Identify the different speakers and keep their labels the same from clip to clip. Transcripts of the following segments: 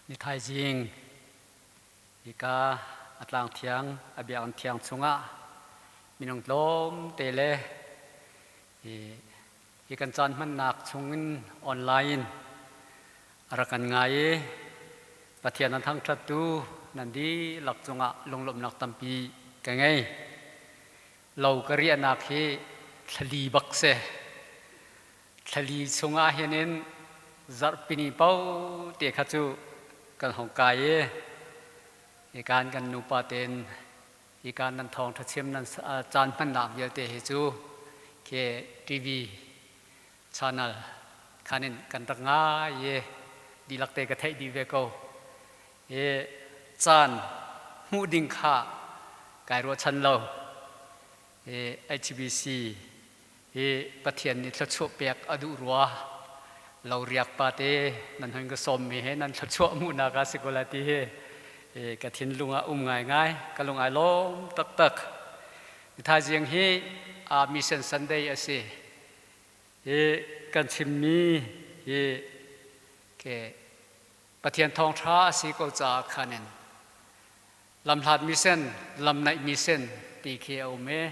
Speaker 1: Ni thaizing hika a tlang thiang a biakinn thiang chungah minung tlawmte le hi kan caan hmannak chungin online in a rak kan ngai i Pathian an thangṭhattu nan dihlak cungah lunglawmhnak tampi ka ngei. Lo ka riahnak hi thlali bak si. Thlali chungah hin in zarhpini paoh te kha cu kan hong kai i hikan kan nupa tein hika nan thawngṭha chim nan caan hmannak vialte hi cu khi TV channel khan in kan rak ngai i dihlak te ka theih dih ve ko. Hi caan hmuh ding kha kai ruahchan lo. Hi HBC hi Pathian nih thluachuah pek a duh rua. Lo riak pa te nan hon ka sawmmi he nan thluachuah hmuhnak ah si ko lai ti hi ka thinlung ah um ngaingai. Ka lung ai lawm taktak. Thaizing hi Mission Sunday a si. Hi kan chimmi hi ke Pathian thawngṭha a si ko caah khan in lamhlat mission, lamnaih mission ti khi a um i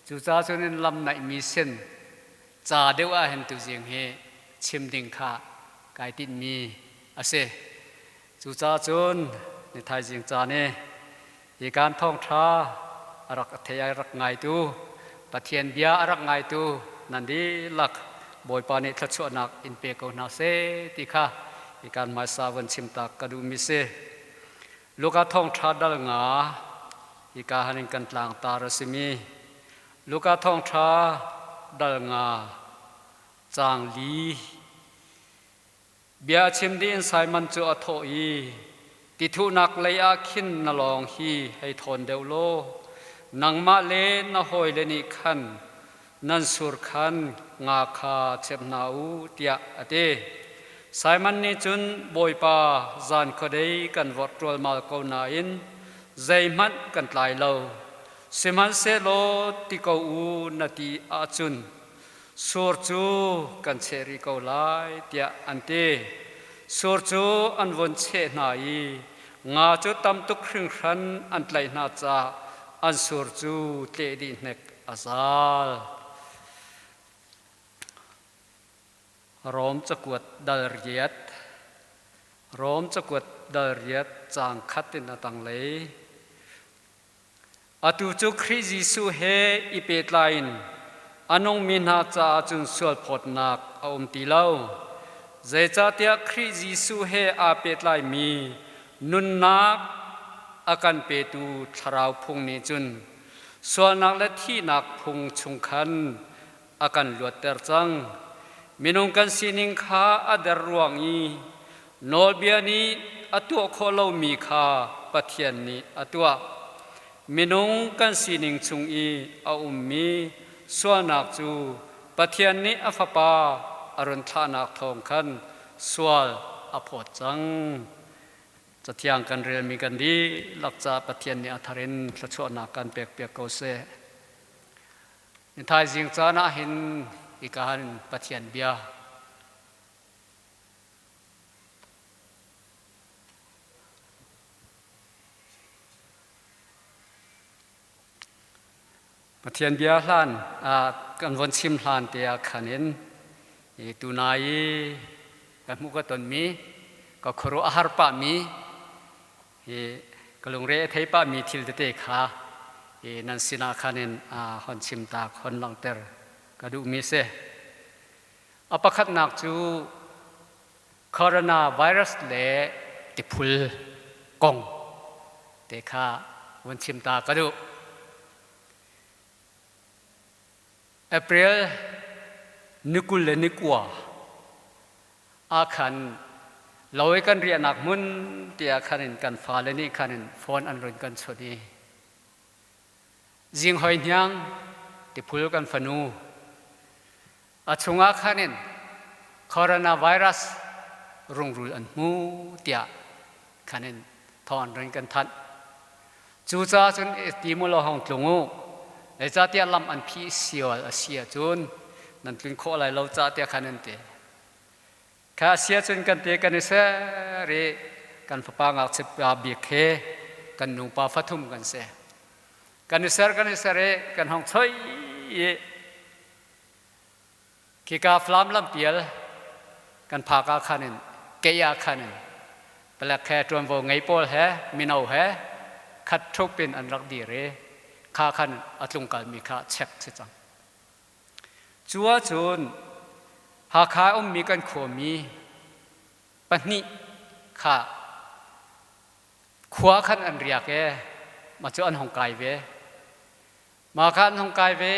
Speaker 1: cucaah cun in lamnaih mission ca deuh ah hin tuzing hi chim ding kha kai tinhmi a si. Cucaah cun ni thaizing caan i hi kan thawngṭha a rak thei a rak ngaitu Pathian bia a rak ngaitu nan dihlak Bawipa nih thluachuahnak in pe ko hna seh ti kha hi kan hmaisa von chim tak ka duhmi si. Luka thawngṭha dal nga hika han in kan tlangtar a simi Luka thawngṭha dal nga caang li Bia a chim dih in Simon cu a thawh i, Tithuhnak lei ah khin na lawng hi hei thawn deuh law, nangmah le na hawile nih khan nan sur khan nga kha chep hna u, tiah a ti. Simon nih cun, Bawipa, zan khuadei kan vorh ṭualmal ko nain zeihmanh kan tlai lo. Sihmanhsehlaw ti ko u na ti ahcun Sur cu kan cheh rih ko lai tiah an ti. Sur cu an vun cheh hna i nga cu tam tuk hringhran an tlaih hna caah an sur cu tleh dih hnek a zal. Rom cakuat dal riat Rom cakuat dal riat caang khat in a tanglei. Atu cu Khrih Jesuh he i pehtlai in a nungmi hna caah cun sualphawtnak a um ti lo. Zeicahtiah Khrih Jesuh he aa pehtlaimi nunnak a kan petu Thlarau phung nih cun sualnak le thihnak phung chung khan a kan luatter cang. Minung kan sining kha a der ruang i nawlbia nih a tuah khawh lomi kha Pathian nih a tuah. Minung kan sining chung i a ummi sualnak cu Pathian nih a Fapa a run thlahnak thawng khan sual a phawt cang. Cathiang kan relmi kan dihlak caah Pathian nih a thar in thluachuahnak kan pekpiak ko seh. Thaizing caan ah hin hika han Pathian bia Pathian bia hlan kan von chim hlan te ah khan in tunai i ka hmuh ka tonmi ka khuaruah a har pahmi hi ka lungre a thei pahmi thil tete kha nan sinah khan in hon chim ta hon langhter ka duhmi si. A pakhatnak cu coronavirus le tiphul kong te kha vun chim ta ka duh. April ni 29 ah khan lo i kan riahnak hmun tiah khan in kan fale nih khan in phone an run kan chawnh i zing hoi hniang tiphul kan fanu a chungah khan in coronavirus rungrul an hmu tiah khan in thawng an run kan thanh. Cucaah cun ti mu law hong tlung u. Zeicahtiah lam an phih sial a si ahcun nan tlun khawh lai lo ca tiah khan an ti. Kha a si ahcun kan te kan i ser i Kan fapa ngakchia pa bik he kan nupa fathum kan si. Kan i ser kan i ser i kan hong choi i khika Falam lampial kan phak ah khan in kei ah khan in palek he ṭuanvo ngei pawl he mino he khat ṭhup in an rak dir i kha khan a tlungkalmi kha check si cang. Cu ahcun Hakha ummi kan khuami pahnih kha khua khan an riak i mah cu an hong kai ve. Mah kha an hong kai ve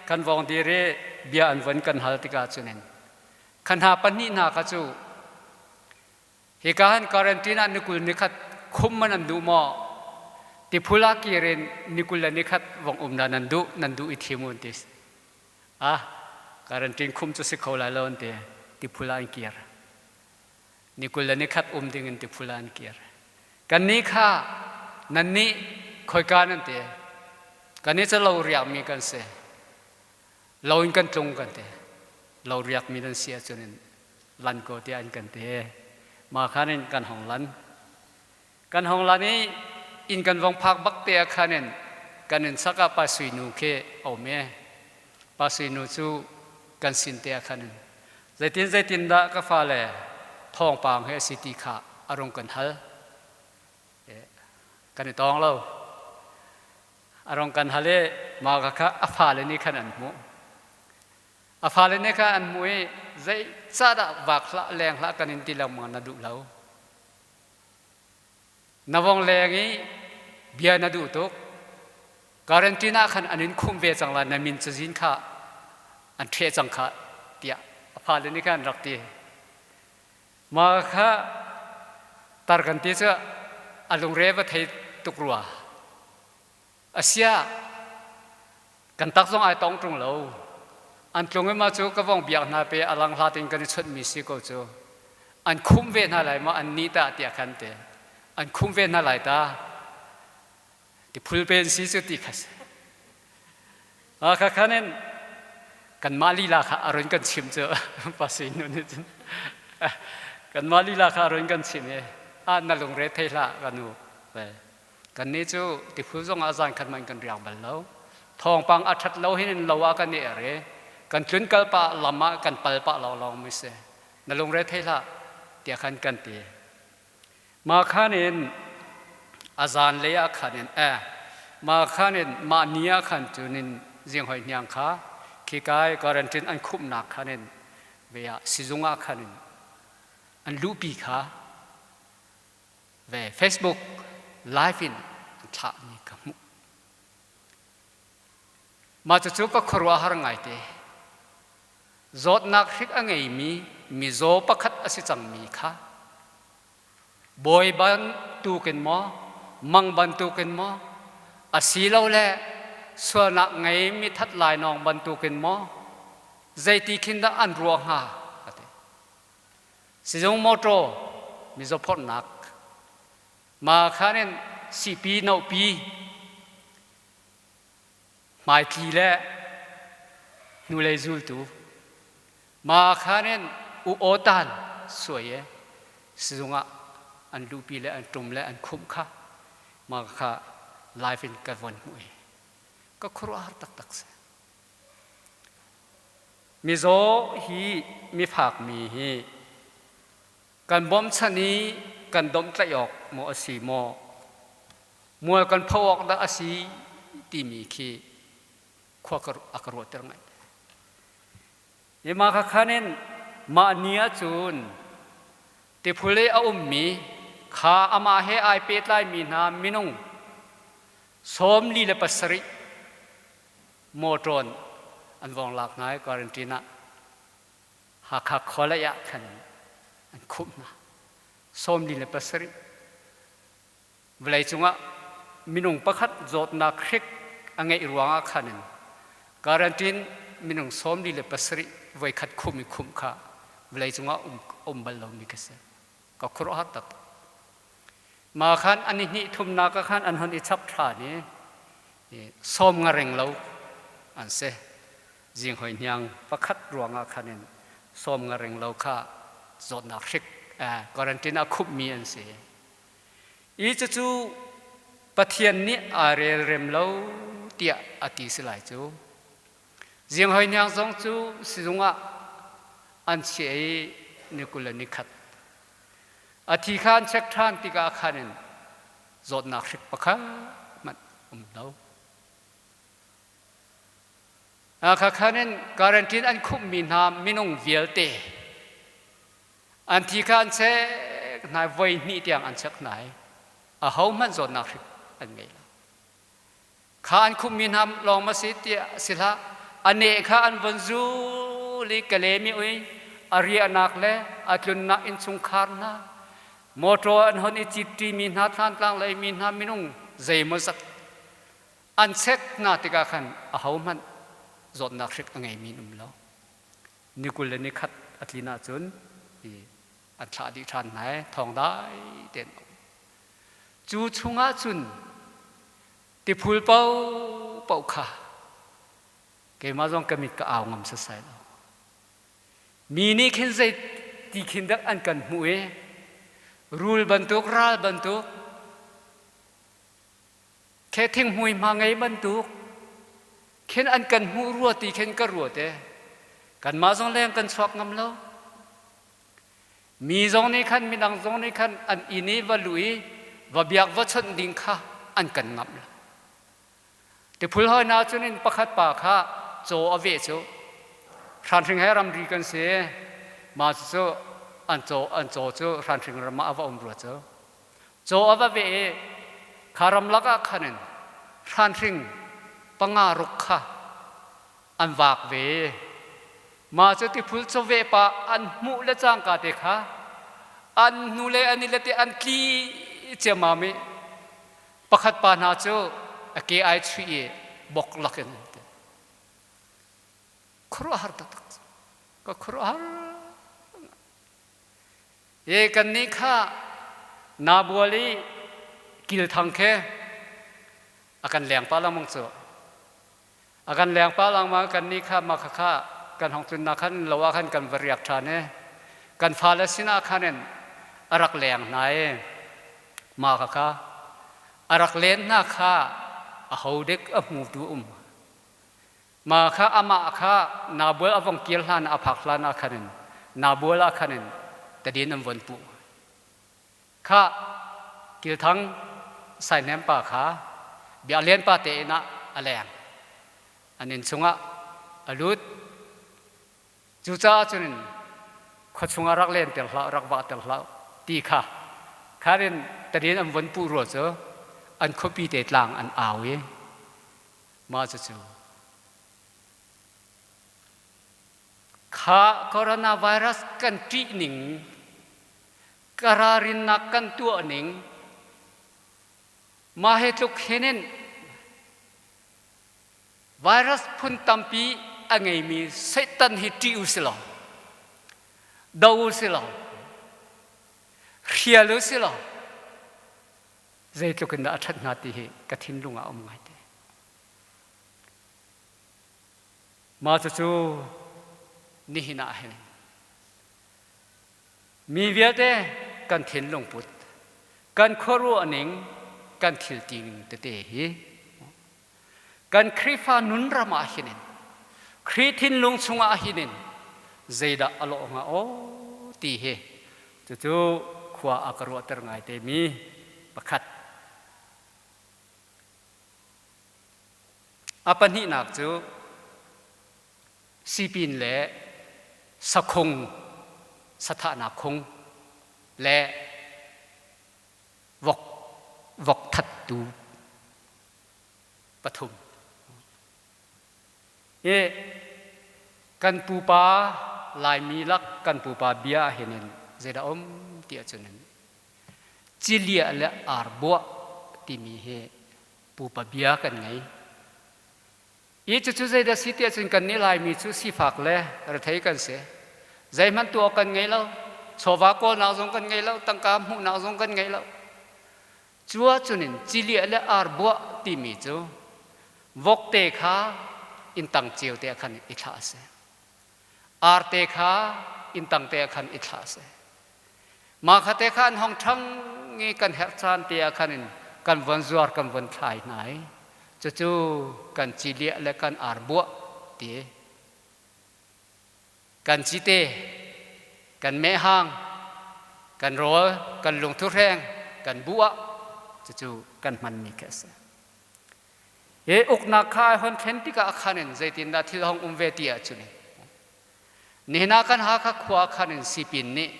Speaker 1: kan vong dir i bia an von kan hal tikah cun in kha hna pahnih hna kha cu hika han quarantine ah ni 20 ni khat khum man an duh maw, tiphul ah kir in ni 20 le ni khat vong um dah nan duh, nan duh i thim un ti. Ah, quarantine khum cu si kho lai lo an ti. Tiphul ah an kir, ni 20 le ni khat um ding in tiphul ah an kir. Kan nih kha nan nih khoika nan ti? Kan nih cu lo riak mi kan si, lo in kan tlung kan ti. Lo riak mi nan si ahcun in lan ko tiah an kan ti. Ma khan in kan hong lan, kan hong lan i inn kan vong phak bak te ah khan in kan in sak ah Pa Sui nu khi a um i Pa Sui nu cu kan sin te ah khan in zeitin zeitin dah ka fale thawngpang he a si ti kha a rung kan hal. Kan i tawng lo. A rung kan hal i mah kha a fale nih khan an hmuh. A fale nih khan an hmuh i zeicahdah vak hlah, leng hlah kan in ti lengmang, na duh lo, na vong leng i bia na duh tuk, quarantine ah khan an in khumh ve cang la, na min cazin kha an ṭheh cang kha tiah a fale nih khan an rak ti. Mah kha tar kan ti cu a lungre va thei tuk rua. Asiah kan tak zong ai tong ṭung lo. An tlung i mah cu ka vong biak hna pe a lang hlat in kan i chawnhmi si ko cu. An khumh ve hna lai maw an nih tah tiah khan ti. An khumh ve hna lai ta. Tiphul pen si cu ti kha si. Kha khan in kanmah lila kha a run kan chim cu pasi nu nih cun kanmah lila kha a run kan chim i ah, na lungre thei hlah ka nu. Kannih cu tiphul zong ah zan khat man kan riak bal lo. Thawngpang a ṭhat lo hin in lo ah kan i er i kan tlun kal pah lam ah kan pal pah lawnglawng mi si. Na lungre thei hlah tiah khan kan ti. Mah khan in a zan lei ah khan in mah khan in mah ni ah khan cun in zing hoi hniang kha khikai quarantine an khumhnak khan in ve ah sizung ah khan in an luhpi kha ve Facebook live in an thlahmi ka hmuh. Mah cucu ka khuaruahhar ngaite. Zawtnak hrik a ngeimi mizaw pakhat a si cangmi kha bawi bantukin maw, mang bantukin maw, asilole sualnak ngeimi that lainawng bantukin maw, zeiti khin dah an ruah hnga ka ti. Sizung mawṭaw mizaw phorhnak ma khan in sipi nopi hmaitli le hnulei zultu ma khan in u awtan suai e sizung ah an luhpi le an ṭum le an khumh kha ma kha live in ka von hmuh i ka khuaruahhar taktak si. Mizaw hi, mifakmi hi kan bawmchan i kan domhtlaih awk maw a si maw, mual kan pho awk dah a si timi khi khua a ka ruahter ngai. Hi mah kha khan in mah ni ahcun tiphul i a ummi kha amah he ai pehtlaimi hna minung 47 mawṭawn an vong lak hna i quarantine ah Hakha khualei ah khan an khumh hna. 47 vawlei cungah minung pakhat zawtnak hrik a ngeih ruangah khan in quarantine minung 47 voikhat khum i khumh kha vawlei cungah um bal lomi ka si. Ka khuaruahhar taktak. Ma khan an i hnih thumnak ah khan an hon i chap ṭhan i sawm nga reng lo an si. Zing hoi hniang pakhat ruangah khan in sawm nga reng lo kha zawtnak hrik quarantine ah khumhmi an si. I cucu Pathian nih aa relrem lo tiah a ti si lai cu. Zing hoi hniang zong cu sizung ah an chiah i ni 20 le ni khat. A thi kha an check ṭhan tikah khan in zawtnak hrik pakhat hmanh um lo. Kha khan in quarantine an khumhmi hna minung vialte an thi kha an chek hna voi hnih tiang an chek hna i ahohmanh zawtnak hrik an ngei lo. Kha an khumhmi hna lawng ma si tiah si hlah, a neh kha an von zul i Kalemi ui a riahnak le a tlunnak innchungkhar hna motor an hon i citṭimi hna Thlantlang lei mi hna minung zeimawzat an chek hna tikah khan ahohmanh zawtnak hrik a ngeimi an um lo. Ni 20 le ni khat a tlin ahcun an thlah dih ṭhan hna i thawng dai tein um. Cu chungah cun tiphul paohpaoh kha keimah zong ka mit ka au ngam sasai lo. Mi nih khin zei ti khin dak an kan hmuh i rul bantuk ral bantuk khe thinghmui hma ngei bantuk khin an kan hmuh rua ti khin ka ruat e. Kanmah zong leng kan chuak ngam lo. Mi zong nih khan midang zong nih khan an inn i va luh i va biak va chawnh ding kha an kan ngamh lo. Tiphul hoi na cun in pakhat pa kha caw a veh cu hranhring he ramri kan si ma cu an caw an caw cu hranhring ram ah a va um rua cu caw a va veh i kha ramlak ah khan in hranhring panga ruk kha an vak ve. Mah cu tiphul chawveh pa an hmuh le cangka te kha an hnu le an i le te an tli ciammam i pakhat pa hna cu a ke ai chuih i bok lak in an ti. Khuaruahhar taktak ka khuaruahhar. E kannih kha nabual i kilthang khe a kan leng pa lengmang cu. A kan leng pah lengmang kannih kha mah khakha kan hong tlunnak khan lo ah khan kan va riak ṭhan i kan fale sinah khan in a rak leng hna i mah khakha a rak len hna kha a ho dek a hmutu um mah kha amah kha nabual a vong kir hlan a phak hlan ah khan in nabual ah khan in tadin an von puh Kha Kilthang Saihnem pa kha Biaklian pa te inn ah a leng. An inn chungah a lut. Cucaah cun khua chungah rak len ter hlah, rak vah ter hlah ti kha khan in tadin an von puh rua cu an khuapi te tlang an au i mah cucu kha coronavirus kan ṭih ning Ka ralrinnak kan tuah ning mah hi tluk hin in virus phun tampi a ngeimi Satan hi ṭih u si law, do u si law, hrial u si law, zeitluk in dah a ṭhat hnga ti hi ka thinlung ah a um ngaite. Mah cucu nihin ah hin Mi vialte kan thinlung put, kan khuaruah ning, kan thil ti ning tete hi kan Khrihfa nun ram ah hin in Khrih thinlung chungah hin in zeidah a lawh hnga aw ti hi cucu khua a ka ruahter ngai te mi pakhat. A pahnihnak cu sipin le sakhung sathahnak khung le vok vok thattu pathum. Hi kan pupa Laimi lak kan pupa bia hin in zeidah um ti ahcun in ciliah le arbuah timi hi pupa bia kan ngei. Hi cucu zeidah si tiah cun kannih Laimi cu sifak le rethei kan si. Zeihmanh tuah kan ngei lo. Chawva kawlnak zong kan ngei lo. Tangka hmuhnak zong kan ngei lo. Cu ahcun in ciliah le arbuah timi cu vokte kha inntang cio te ah khan i thlah a si. Arte kha inntang te ah khan i thlah a si. Mah kha te kha an hong ṭhang i kan herh caan te ah khan in kan von zuar kan von thlai hna i cucu kan ciliah le kan arbuah ti kan cite kan mehhang kan rawl kan lungthu hreng kan buah cucu kan hmanmi khi a si. Hi uknak kha ai hon thlen tikah khan in zeitindah thil hong um ve ti ahcun nihin ah kan Hakha khua khan in sipin nih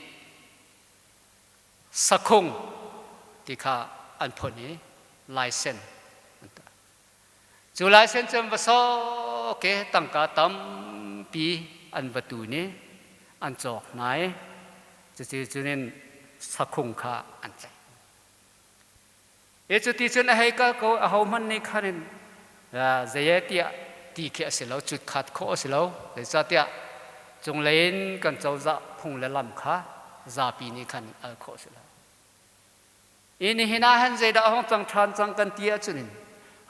Speaker 1: sakhung ti kha an phun i laisen an tuah. Cu laisen cu an va sawk i tangka tampi an va tu ni an cawk hna i cuti cunin sakhung kha an tlaih. E cuti cun a hei kal ko ahohmanh nih khan in zei tiah ti khi a si lo cut khat khawh a si lo zeicahtiah cunglei in kan cozah phung le lam kha zapi nih khan al khawh a si lo. I nihin ah han zeidah a hong cang ṭhan cang kan ti ahcun in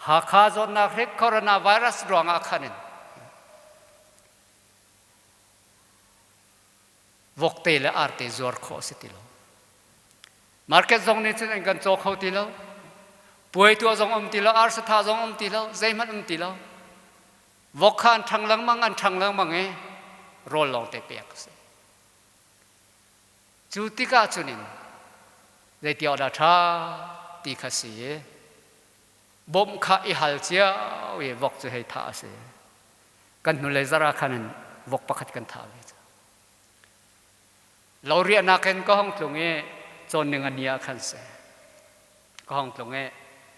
Speaker 1: Hakha zawtnak hrik coronavirus ruangah khan in vokte le arte zuar khawh a si ti lo. Market zong nih cun an kan caw kho ti lo. Puai tuah zong um ti lo, arsatha zong um ti lo, zeihmanh um ti lo. Vok kha an ṭhang lengmang, an ṭhang lengmang i rawl lawng te pek a si. Cu tikah cun in zeiti awk dah ṭha ti kha si i bawmh kha i hal cio i vok cu hei thah a si. Kan hnulei zarh ah khan in vok pakhat kan thah ve. Lo riahnak in ka hong tlung i cawnning a ni ah khan seh ka hong tlung i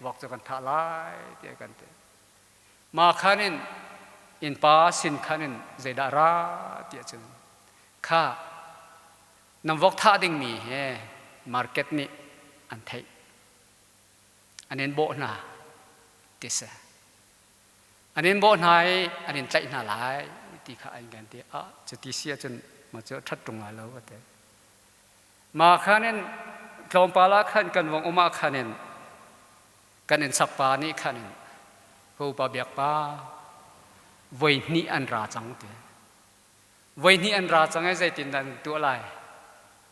Speaker 1: vok cu kan thah lai tiah kan ti. Ma khan in innpa sin khan in zeidah ra tiah cun kha nan vok thah dingmi he market nih an theih an in bawh hna ti si. An in bawh hna i an in tlaih hna lai ti kha an kan ti. Ah, cuti si ahcun ma cu ṭhat ṭung lai lo ka ti. Ma khan in tlawmpal ah khan kan vong um ah khan in kan in sakpa nih khan in ka upa biak pa voi hnih an ra cang ti. Voi hnih an ra cang i zeitin dah an tuah lai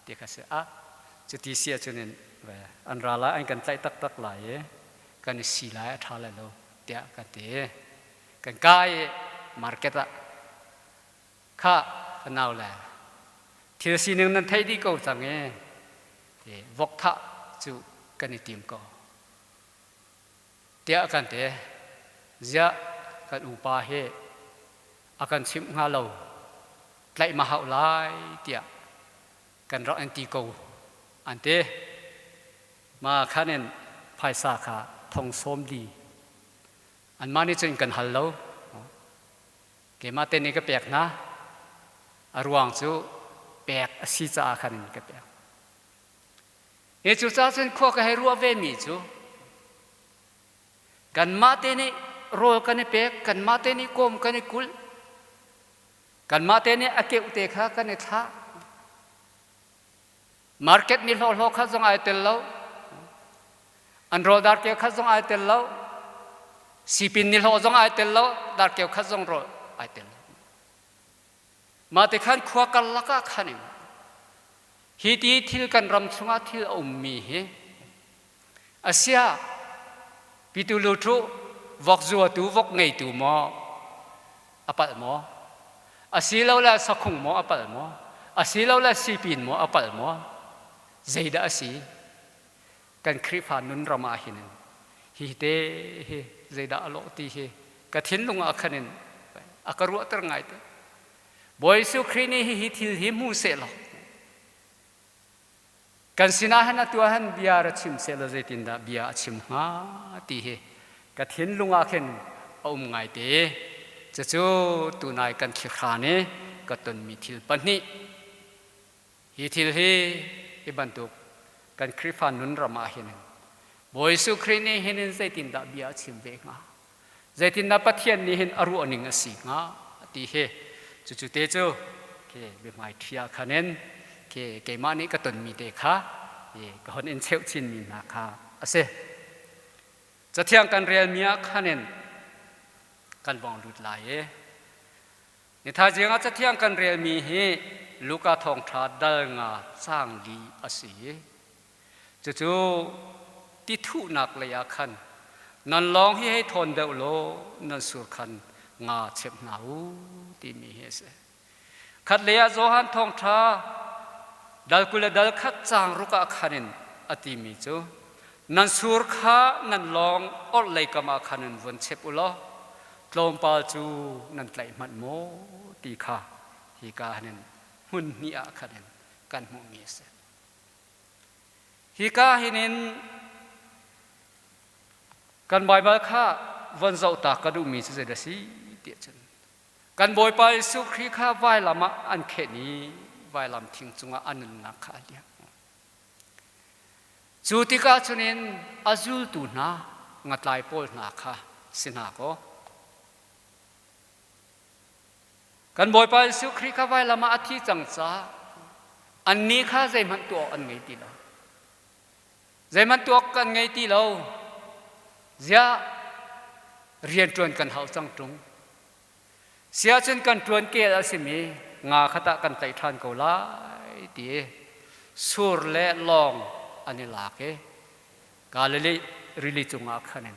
Speaker 1: ti kha si. Ah, cuti si ahcun in an ra lai an kan tlaih taktak lai i kan i si lai a ṭha lai lo tiah kan ti. Kan kai i market ah kha ka nau le thil sining nan theih dih ko cang i vok thah cu kan i tim ko tiah kan ti. Ziah kan upa hi a kan chimh hnga lo tlaih ma hauh lai tiah kan rak in ti ko an ti. Ma khan in phaisa kha thong sawm li anmah nih cun kan hal lo keimah te nih ka pek hna a ruang cu pek a si caah khan in ka pek hi cu ca cun khua ka hei ruah ve mi cu kanmah te nih rawl kan i pek kanmah te nih kawm kan i kulh kanmah te nih a keuh te kha kan i thlah Market nih hlawhhlaw khat zong ai tel lo. An rawl darkeu khat zong ai tel lo. Sipin ni hlawh zong ai tel lo. Darkeu khat zong rawl ai tel lo. Mah te khan khua karlak ah khan in hi ti thil kan ram chungah thil a ummi hi asia pitu lu thu vok zuatu vok ngeitu maw a palh maw asilole sakhung maw a palh maw asilole sipin maw a palh maw zeidah a si kan Khrihfa nun ram ah hin hi te hi zeidah a lawh ti hi ka thinlung ah khan in a ka ruahter ngai te Bawi Jesuh Khrih nih hihi thil hi hmu seh law Kan sinah hin atu ah hin bia ra chim sehlaw zeitindah bia a chim hnga ti hi ka thinlung ah khin a um ngaite. Cucu tunai kan thlihran i ka tonmi thil pahnih. Hi thil hi hi bantuk kan Khrihfa nun ram ah hin Bawi Jesuh Khrih nih hin in zeitindah bia a chim ve hnga? Zeitindah Pathian nih hin a ruahning a si hnga ti hi cucu te cu ke biahmai ṭhia khan in ke keimah nih ka tonmi te kha ka hon in cheuh chinmi hna kha a si. Cathiang kan relmi ah khan in kan vong lut lai i ni thaizing ah cathiang kan relmi hi Luka thawngṭha dal nga cang li a si. Cucu tithuhnak lei ah khan nan lawng hi hei thawn deuh law nan sur khan nga chep hna u timi hi a si. Khat lei ah Johan thawngṭha dal 20 le dal khat caang ruk ah khan in a timi cu nan sur kha nan lawng orhlei kam ah khan in vun chep u law tlawmpal cu nan tlaih hmanh maw ti kha hika hin hmun hnih ah khan in kan hmuhmi a si. Hika hin in kan Baibal kha von zoh ta ka duhmi cu zei dah si ti ahcun kan Bawipa Jesuh Khrih kha vailam ah an khenh i vailam thing cungah a nunnak kha a liam. Cu tikah cun in a zultu hna ngatlai pawl hna kha si hna kaw Kan Bawipa Jesuh Khrih kha vailam ah a thi cang caah annih kha zeihmanh tuah awk an ngei ti lo. Zeihmanh tuah awk an ngei ti lo. Ziah rianṭuan kan hau cang ṭung. Siahcun kan ṭuan kel a simi nga kha tah kan tlaih ṭhan ko lai ti i sur le lawng an i lak i Galilee rili cungah khan in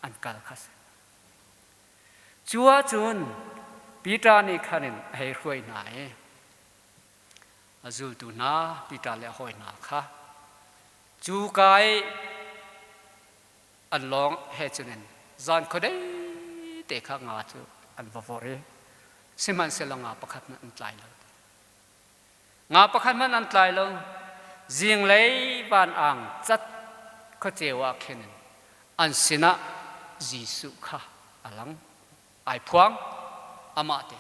Speaker 1: an kal kha si. Cu ahcun Peter nih khan in a hei hruai hna i a zultu hna Peter le a hawi hna kha cu ka i an lawng he cun in zan khuadei te kha nga cu an va vorh i sihmanhsehlaw nga pakhat hmanh an tlai lo. Nga pakhat hmanh an tlai lo. Zinglei van ang cat khuaceu ah khin an sinah Jesuh kha a lang. Ai phuang amah te.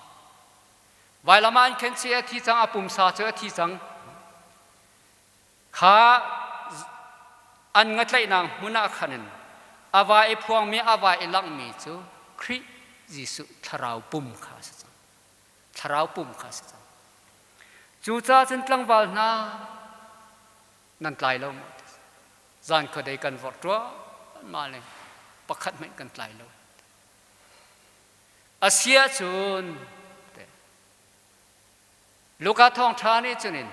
Speaker 1: Vailam ah an khen si a thi cang, a pumsa cu a thi cang. Kha an ngatlaihnak hmun ah khan in a va i phuangmi, a va i langhmi cu Khrih Jesuh thlarau pum kha a si cang. Thlarau pum kha a si cang. Cucaah cun tlangval hna nan tlai lo maw? Zan khuadei kan vorh ṭuanmah le pakhat hmanh kan tlai lo. A si ahcun Luka thawngṭha nih cun in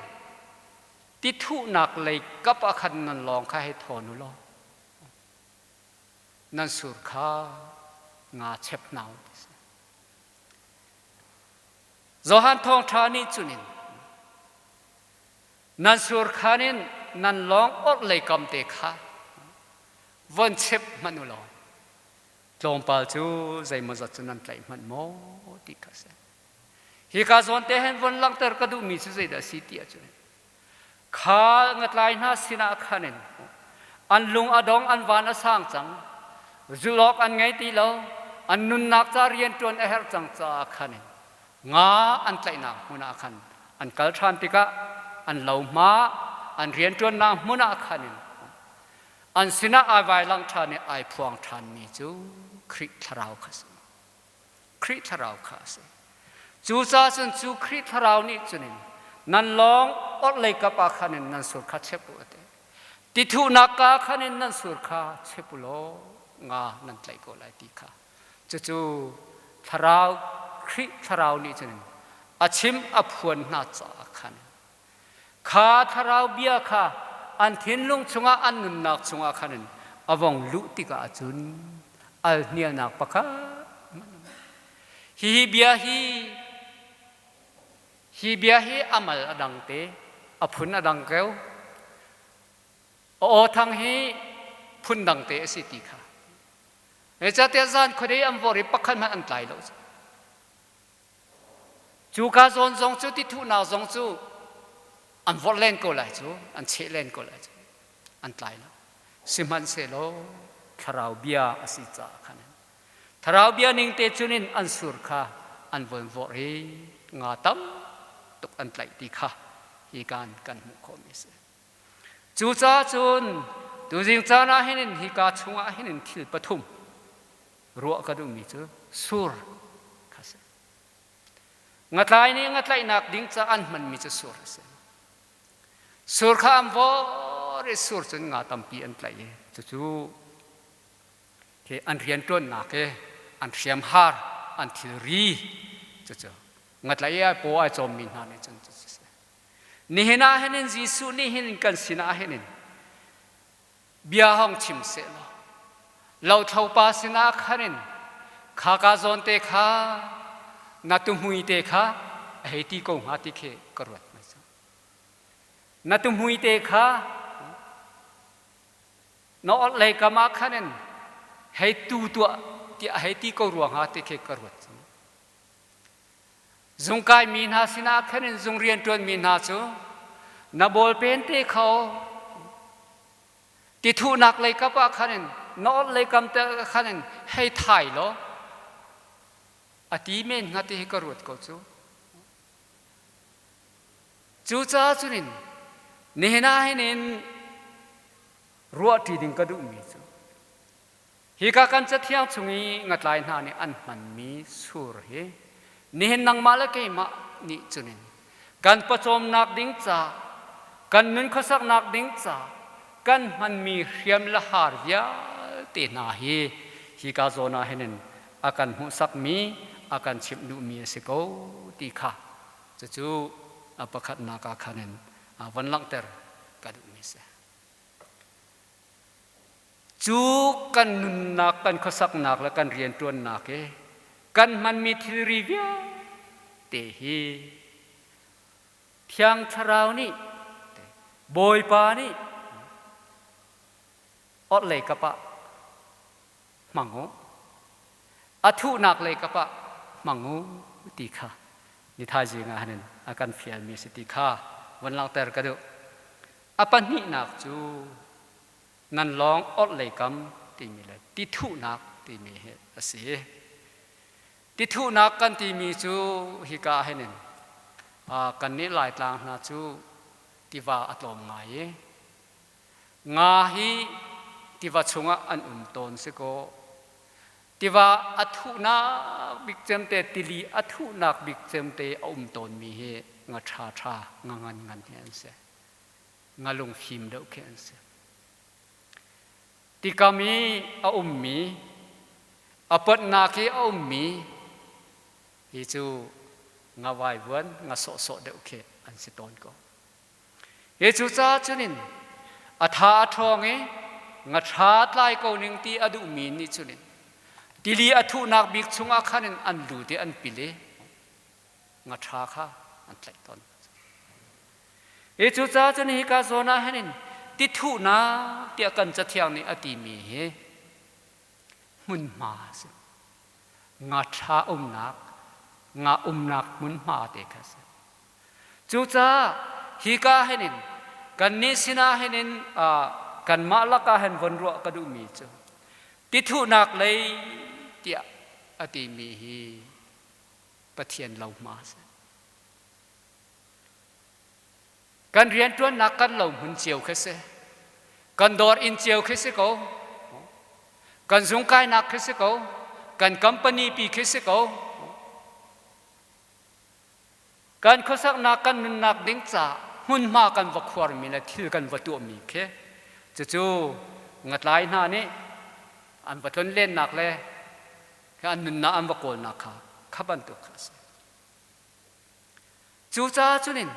Speaker 1: tithuhnak lei kap ah khan nan lawng kha hei thawn u law nan sur kha nga chep hna u ti si. Johan thawngṭha nih cun in nan surkhan in nan lawng orhlei kam te kha von chep hmanh u law tlawmpal cu zeimawzat cu nan tlaih hmanh maw ti kha si. Hika zawn te hin von langhter ka duhmi cu zeidah a si ti ahcun kha ngatlai hna sinah khan in an lung a dong an van a sang cang zulh awk an ngei ti lo an nunnak ca rianṭuan a herh cang caah khan in nga an tlaihnak hmun ah khan an kal ṭhan tikah an lohma an rianṭuannak hmun ah khan in an sinah ai vailang ṭhan i ai phuang ṭhanmi cu Khrih thlarau kha si. Khrih thlarau kha a si. Cucaah cun cu Khrih thlarau nih cun in nan lawng orhlei kap ah khan in nan sur kha chep u a ti. Tithuhnak ka khan in nan sur kha chep u law nga nan tlaih ko lai ti kha. Cucu thlarau Khrih thlarau nih cun a chim a phuan hna caah khan kha thlarau bia kha an thinlung chungah an nunnak chungah khan in a vong luh tikah cun al hnialnak pakhat hi bia hi hi bia hi amal a dang te a phun a dang keu a aw thang hi phun dang te a si ti kha Zeicahtiah zan khuadei an vor i pakhat hmanh an tlai lo. Cuka zawn zong cu tithuhnak zong cu an vorh len ko lai cu, an cheh len ko lai cu, an tlai lo. Sihmanhsehlaw thlarau bia a si caah khan thlarau bia ning te cun in an sur kha an von vorh i nga tam tuk an tlaih ti kha hi kan kan hmuh khawhmi a si. Cucaah cun tuzing caan ah hin hika chungah hin thil pathum ruah ka duhmi cu sur kha si. Ngatlai nih ngatlaihnak ding ca an hmanmi cu sur a si. Sur kha an vor i sur cun nga tampi an tlaih i cucu khi an rianṭuannak i an hriamhar an thilri cucu ngatlaih i ai paw ai cawmmi hna nih cun cucu si. Nihin ah hin Jesuh nih hin kan sinah hin. Bia hong chim seh law lothlopa sinah khan in khaka zawn te kha na tuhmui te kha a hei ti ko hnga ti khi ka ruat hmasa. Na tuhmui te kha na orhlei kam ah khan in hei tu tuah tiah hei ti ko rua hnga ti khi ka ruat cang. Zungkai mi hna sinah khan in zung rianṭuan mi hna cu na bawlpen te kho ti thuhnak lei kap ah khan in na orhlei kam te khan in hei thai law a ti men hnga ti hi ka ruat ko cu. Cucaah cunin nihin ah hin in ruahṭi ding ka duhmi cu hika kan cathiang chung i ngatlai hna nih an hmanmi sur hi nihin nangmah le keimah nih cunin kan pawcawmnak ding ca, kan nun khuasaknak ding ca kan hmanmi hriam le haar vialte hna hi hika zawn ah hin in a kan hmuhsakmi, a kan chimh duhmi a si ko ti kha cucu a pakhatnak ah khan in von langhter ka duhmi a si. Cu kan nunnak, kan khuasaknak le kan rianṭuannak i kan hmanmi thilri vialte hi Thiang Thlarau nih, Bawipa nih orhlei kap ah hmang u, a thuhnak lei kap ah hmang u ti kha ni thaizing ah hin a kan fialmi a si ti kha von langhter ka duh. A pahnihnak cu nan lawng orhlei kam timi le tithuhnak timi hi a si. Tithuhnak kan timi cu hika hin in kannih Laitlang hna cu tiva a tlawm ngai i nga hi tiva chungah an um tawn si kaw tiva a thuhnak bik cemte tili a thuhnak bik cemte a um tawnmi hi nga ṭha ṭha nga ngan ngan hi an si. Nga lungfim deuh khi an si. Tikam i a ummi, a potnak i a ummi hi cu nga vaivuan, nga sawhsawh deuh khi an si tawn ko. Hi cucaah cunin a tha a ṭhawng i nga ṭha tlai ko ning ti a duhmi nih cunin tili a thuhnak bik chungah khan in an lut i an pil i nga ṭha kha an tlaih tawn. Hi cucaah cun hika zawn ah hin ti thuhnak tiah kan cathiang nih a timi hi hmunhma a si. Nga ṭha umnak, nga umnak hmunhma te kha a si. Cucaah hika hin in kannih sinah hin in kanmah lakah hin von ruah ka duhmi cu ti thuhnak lei tiah a timi hi Pathian lohma a si. Kan rianṭuannak kan lo hmun cio khi si. Kan dawr inn cio khi si ko. Kan zungkainak khi si ko. Kan company pi khi si ko. Kan khuasaknak kan nunnak ding ca hmunhma kan va khuarmi le thil kan va tuahmi khi cucu ngatlai hna nih an va tlonlennak le an nunnak an va kawlnak kha kha bantuk kha a si. Cucaah cunin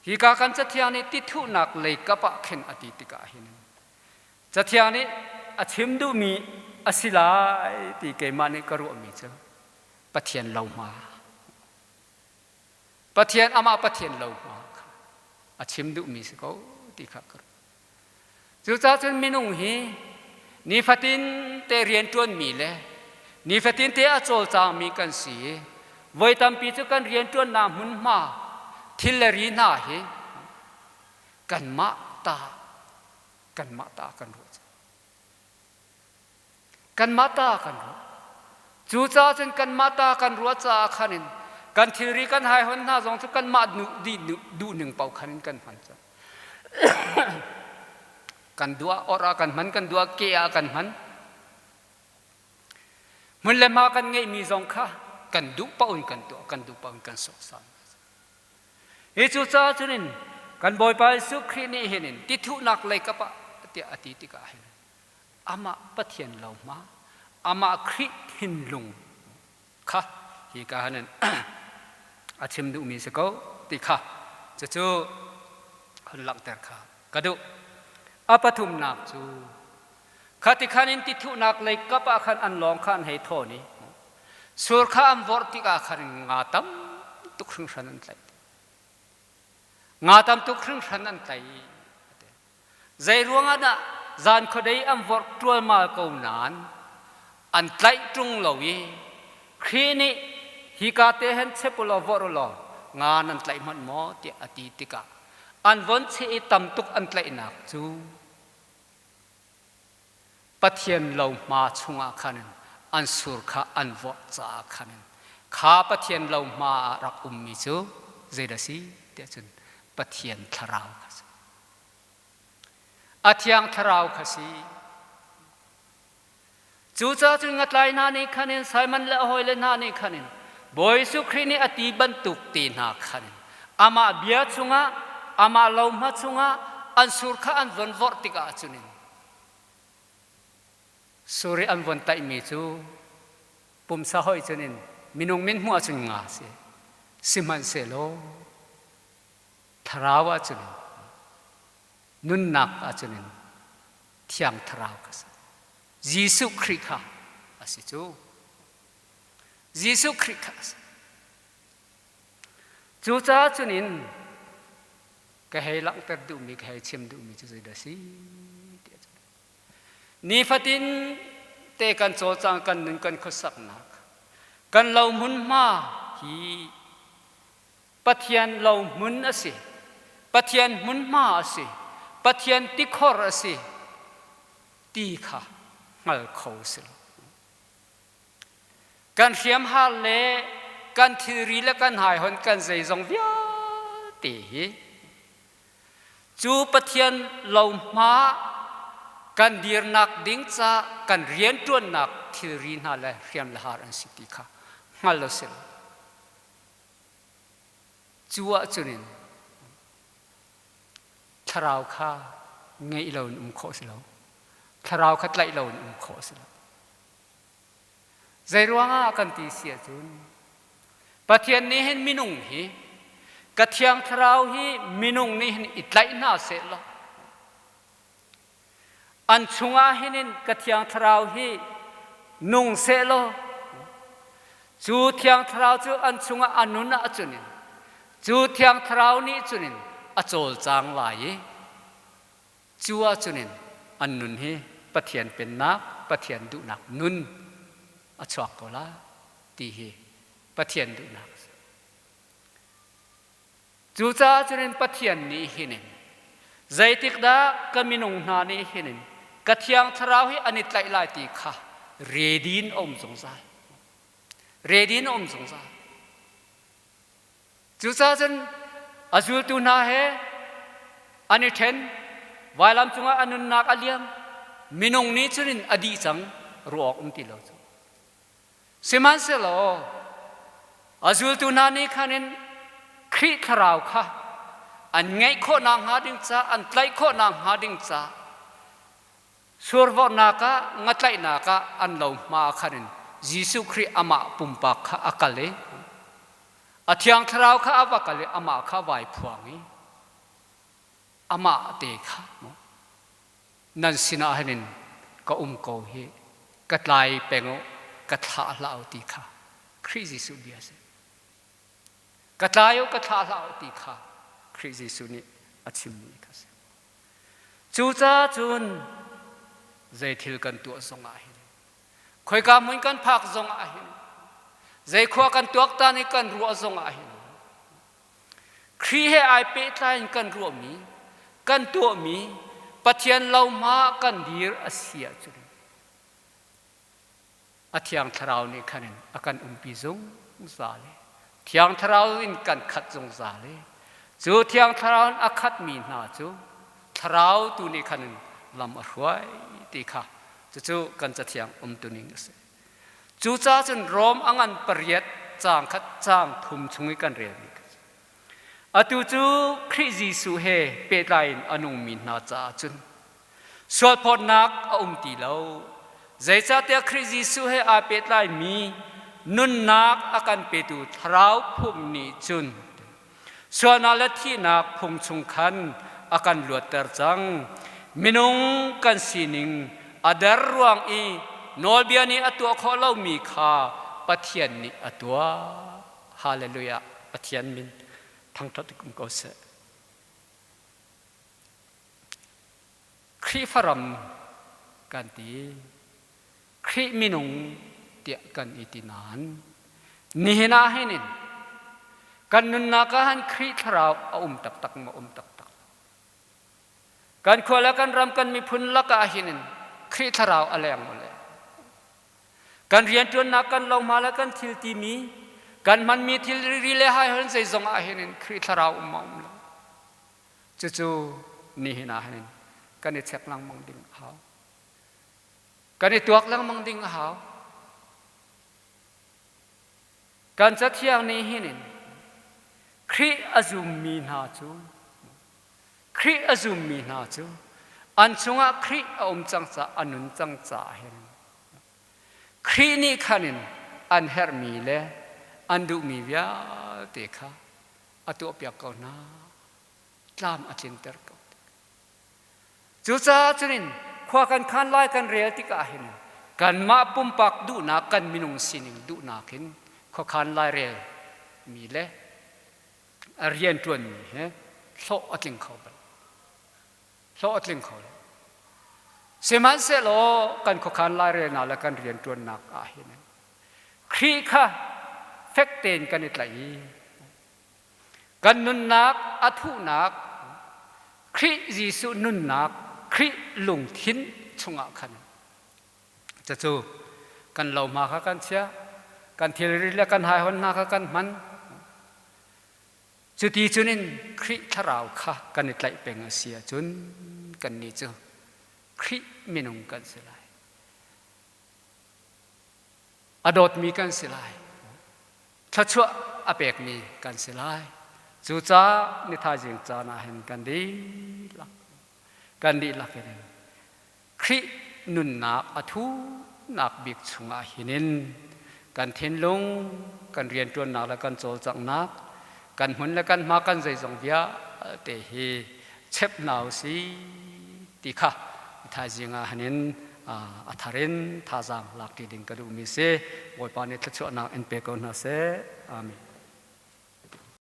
Speaker 1: hika kan Cathiang nih tithuhnak lei kap ah khin a ti tikah hin Cathiang nih a chim duhmi a si lai ti keimah nih ka ruahmi cu Pathian lohma Pathian amah Pathian lohma kha a chim duhmi si ko ti kha ka ruah. Cucaah cun minung hi nifatin te rianṭuanmi le nifatin te a cawlcangmi kan si i voi tampi cu kan rianṭuannak hmunhma thil le ri hna hi kanmah ta kanmah ta kan ruah cang. Kanmah ta kan ruah. Cucaah cun kanmah ta kan ruah caah khan in kan thilri kan haihon hna zong cu kanmah duh ning paoh khan in kan hman cang. Kan duah or ah kan hman, kan duah ke ah kan hman. Hmun le hma kan ngeihmi zong kha kan duh paoh in kan tuah, kan duh paoh in kan sawksam. Hi cucaah cun in kan Bawipa Jesuh Khrih nih hin in tithuhnak lei kap ah tiah a ti tikah hin amah Pathian lohma, amah Khrih thinlung kha hi ka han a chim duhmi si ko ti kha cucu hun langhter kha ka duh. A pathumnak cu khati khan in tithuhnak lei kap ah khan an lawng kha an hei thawn i sur kha an vorh tikah khan nga tam tuk hringhran an tlaih. Nga tam tuk hringhran an tlaih. Zei ruangah dah zan khuadei an vorh ṭualmal ko nain an tlaih ṭung lo i Khrih nih hika te hen chep u law vorh u law nga nan tlaih hmanh maw tiah a ti tikah an von cheh i tam tuk an tlaihnak cu Pathian lohma chungah khan an sur kha an vorh caah khan kha Pathian lohma ah rak ummi cu zeidah si tiah cun Pathian thlarau kha si. A thiang thlarau kha si. Cucaah cun ngatlai hna nih khan in Simon le a hawile hna nih khan in Bawi Jesuh Khrih nih a ti bantuk te hna khan in amah bia chungah amah lohma chungah an sur kha an von vorh tikah cun in sur i an von taihmi cu pumsa hoih cun in minung min hmuh ahcun nga a si. Sihmanhsehlaw thlarau ahcun in nunnak ahcun in Thiang Thlarau kha si. Jesuh Khrih kha a si cu. Jesuh Khrih kha a si. Cucaah cun in ka hei langhter duhmi, ka hei chim duhmi cu zeidah si tiah cun nifatin te kan cawlcang kan nun kan khuasaknak kan lo hmunhma hi Pathian lo hmun a si. Pathian hmunhma a si. Pathian tikhor a si ti kha hngal kho si lo. Kan hriamhar le kan thilri le kan haihon kan zeizong vialte hi cu Pathian lohma kan dirnak ding ca kan rianṭuannak thilri hna le hriam le har an si ti kha hngal lo si lo. Cu ahcun in thlarau kha ngeih lo in um khawh si lo. Thlarau kha tlaih lo in um khawh si lo. Zeiruangah kan ti si ahcun Pathian nih hin minung hi ka thiang thlarau hi minung nih hin i tlaih hna seh law An chungah hin in ka Thiang Thlarau hi nung sehlaw cu Thiang Thlarau cu an chungah a nun ahcun in cu Thiang Thlarau nih cun in a cawlcang lai i cu ahcun in an nun hi Pathian pennak, Pathian duhnak nun a chuak ko lai ti hi Pathian duhnak a si. Cucaah cun Pathian nih hin in zeitikdah ka minung hna nih hin in ka thiang thlarau hi an i tlaih lai ti kha ready in a um zungzal. Ready in a um zungzal. Cucaah cun a zultu hna he an i ṭhen, vailam cungah a nunnak a liam, minung nih cun in a dih cang, ruah awk um ti lo cu. Sihmanhsehlaw a zultu hna nih khan in Khrih thlarau kha an ngeih khawh nakhnga ding ca, an tlaih khawh nakhnga ding ca survorhnak ah ngatlaihnak ah an lo hma khan in Jesuh Khrih amah pumpak kha a kal i a thiang thlarau kha a va kal i amah kha vai phuang i amah te kha nan sinah hin in ka um ko hi ka tlai peng u ka thlah hlah u ti kha Khrih Jesuh bia a si. Ka tlai u ka thlah hlah u ti kha Khrih Jesuh nih a chimmi kha si. Cucaah cun zei thil kan tuah zongah hin khoika hmun kan phak zongah hin zei khua kan tuaktan i kan ruah zongah hin Khrih he ai pehtlai in kan ruahmi, kan tuahmi Pathian lohma kan dir a si ahcun a Thiang Thlarau nih khan in a kan umpi zungzal i Thiang Thlarau in kan khat zungzal i cu Thiang Thlarau in a khatmi hna cu Thlarau tu nih khan in lam a hruai ti kha cucu kan cathiang umtuning a si. Cucaah cun Rom a ngan pariat caang khat caang thum chung i kan relmi kha atu cu Khrih Jesuh he pehtlai in a nungmi hna caah cun sualphawtnak a um ti lo. Zeicahtiah Khrih Jesuh he aa pehtlaimi nunnak a kan petu Thlarau phung nih cun sualnak le thihnak phung chung khan a kan luatter cang. Minung kan sining a der ruang i nawlbia nih a tuah khawh lomi kha Pathian nih a tuah. Hallelujah. Pathian min thangṭhat um ko seh. Khrihfa ram kan ti. Khrih minung tiah kan i ti nain nihin ah hin in kan nunnak ah han Khrih thlarau a um taktak maw um taktak? Kan khua le kan ram kan miphun lakah hin in Khrih thlarau a leng maw le? Kan rianṭuannak kan lohma le kan thil timi kan hmanmi thil riri le hai hon zeizong ah hin in Khrih thlarau um ma um lo? Cucu nihin ah hin kan i check lengmang ding a hau. Kan i tuak lengmang ding a hau. Kan cathiang nih hin in Khrih a zummi hna cu Khrih a zummi hna cu an chungah Khrih a um cang caah a nun cang caah hin Khrih nih khan in an herhmi le an duhmi vialte kha a tuahpiak ko hna, tlam a tlinter ko. Cucaah cunin khua kan khan lai kan rel tikah hin kanmah pumpak duhnak kan minung sining duhnak in khuakhan lairel mi le a rianṭuan mi he hlawh a tling kho bal hlawh a tling kho lo. Sihmanhsehlaw kan khuakhan lairelnak le kan rianṭuannak ah hin Khrih kha fek tein kan i tlaih i kan nunnak a thuhnak Khrih Jesuh nunnak Khrih lungthin chungah khan cucu kan lohma kha kan chiah, kan thilri le kan haihon hna kha kan hman. Cuti cun in Khrih thlarau kha kan i tlaih peng a si ahcun kannih cu Khrih minung kan si lai, a dawtmi kan si lai, thluachuah a pekmi kan si lai. Cucaah ni thaizing caan ah hin kan dihlak kan dihlak in Khrih nunnak a thunak bik chungah hin in kan thinlung, kan rianṭuannak le kan cawlcanghnak, kan hmun le kan hma kan zeizong vialte hi chep hna u si ti kha thaizing ah hanin a thar in thazaang lak ṭi ding ka duhmi si. Bawipa nih thluachuahnak in pe ko hna seh. Amen.